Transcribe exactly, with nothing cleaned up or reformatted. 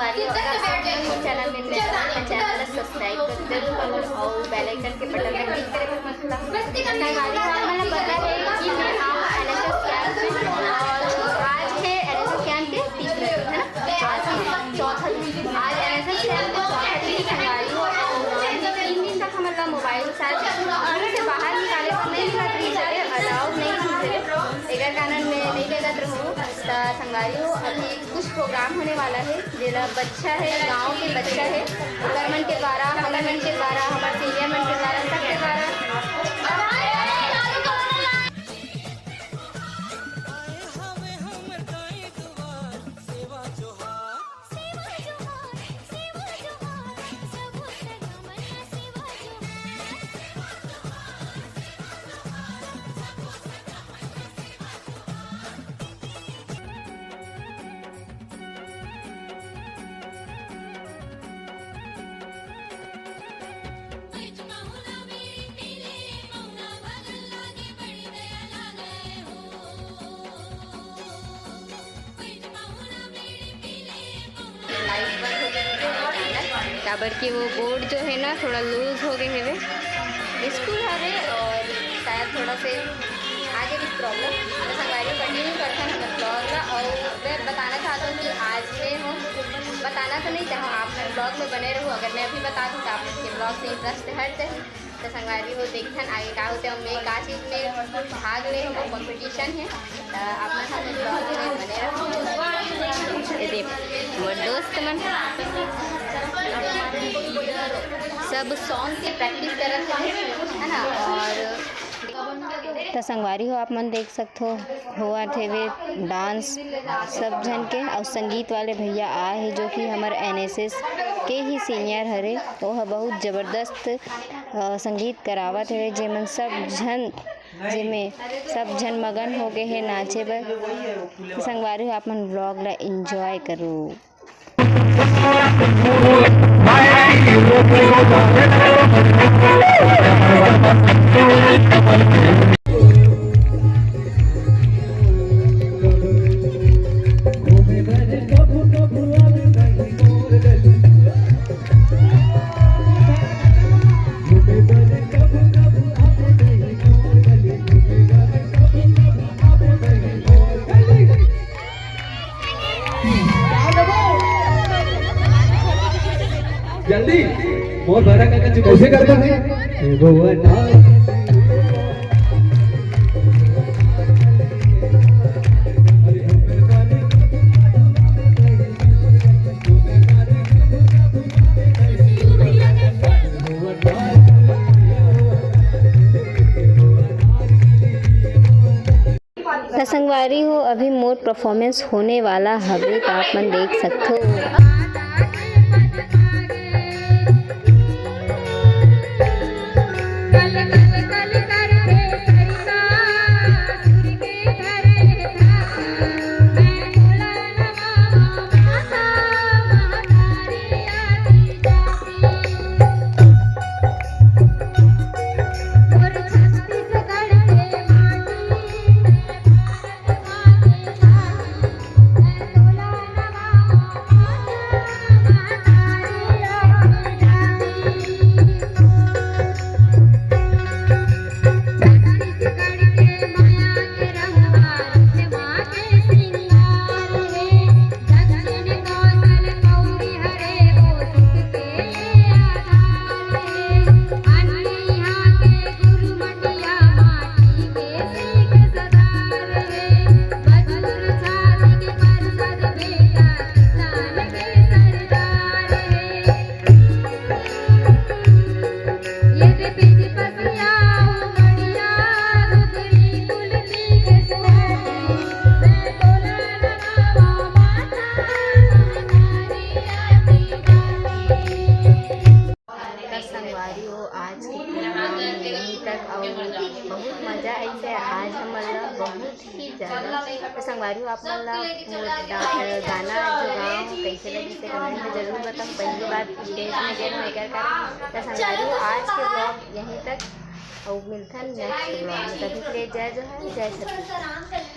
संगवारी हो, अगर आप मन मोर चैनल में नए हो, तो चैनल ला सब्सक्राइब कर जरूर करो और बेल आइकन के बटन ला क्लिक करे बर मत भूला। संगवारी हो, आप मन ला पता है कि मैं आप एनएसएस कैंप में हूँ और आज है एनएसएस कैंप के तीसरा दिन, है ना? आज चौथा दिन, आज एनएसएस कैंप के चौथा दिन संगवारी हो। और तीन दिन तक हमन ला मोबाइल शायद घर से बाहर निकाले बर नहीं मिलत रहिस हवे, अलाउ नहीं रहिस हवे, एकर कारण मैं नहीं ले जात रहूँ। त संगवारी हो, अभी कुछ प्रोग्राम होने वाला है, जेला बच्चा है, गांव के बच्चा है, ओकर मन के द्वारा, हमर मन के द्वारा, हमर सीनियर मन के द्वारा, सबके द्वारा। लाइट बंद हो गई है, काबर कि वो बोर्ड जो है ना, थोड़ा लूज हो गए हवे, स्कूल हवे और शायद थोड़ा से आगे भी प्रॉब्लम। तो संगवारी, कंटिन्यू करथन हमर ब्लॉग ला। और मैं बताना चाहता हूँ कि आज मैं हूँ, बताना तो नहीं चाहूँ, आप मन ब्लॉग में बने रहू। अगर मैं अभी बता दूँ तो आप मन के ब्लॉग से इंटरेस्ट हट जाए। तो संगवारी हो, देखथन आगे का होते, और मैं का चीज में भाग ले हूँ, वो कॉम्पिटिशन है। तो आप मन हमर ब्लॉग में बने रहू। ये देख, मोर दोस्त मन सब सॉन्ग के प्रैक्टिस करत हे, है ना? और त संगवारी हो, आप मन देख सकथो, होवत हेवे डांस सब झन के, अउ संगीत वाले भैया आए हे, जो कि हमर एनएसएस के ही सीनियर हरे। ओह बहुत जबरदस्त, अ, संगीत करावत हेवे, जेमन सब झन, जेमे सब झन मगन हो गए हे नाचे बर। त संगवारी हो, आप मन ब्लॉग ला एंजॉय करो। जल्दी, मोर भरा काका चुप। कैसे करता है? ए बउआ ना। त संगवारी हो, अभी मोर परफॉर्मेंस होने वाला हवे, त आप मन देख सकथो। त संगवारी हो, आज के प्रोग्राम यहीं तक, अउ बहुत मजा आइस हे आज हमन ला, बहुत ही ज्यादा। त संगवारी हो, आप मन ला मोर डा-, गाना जो गाँव कैसे लगिस हे, कमेंट में जरूर बताओ। पहली बार स्टेज में गे हूँ, एकर कारण। त संगवारी हो, आज के ब्लॉग यहीं तक, अउ मिलथन नेक्स्ट ब्लॉग में। तभी के लिए जय जोहार, जय छत्तीसगढ़।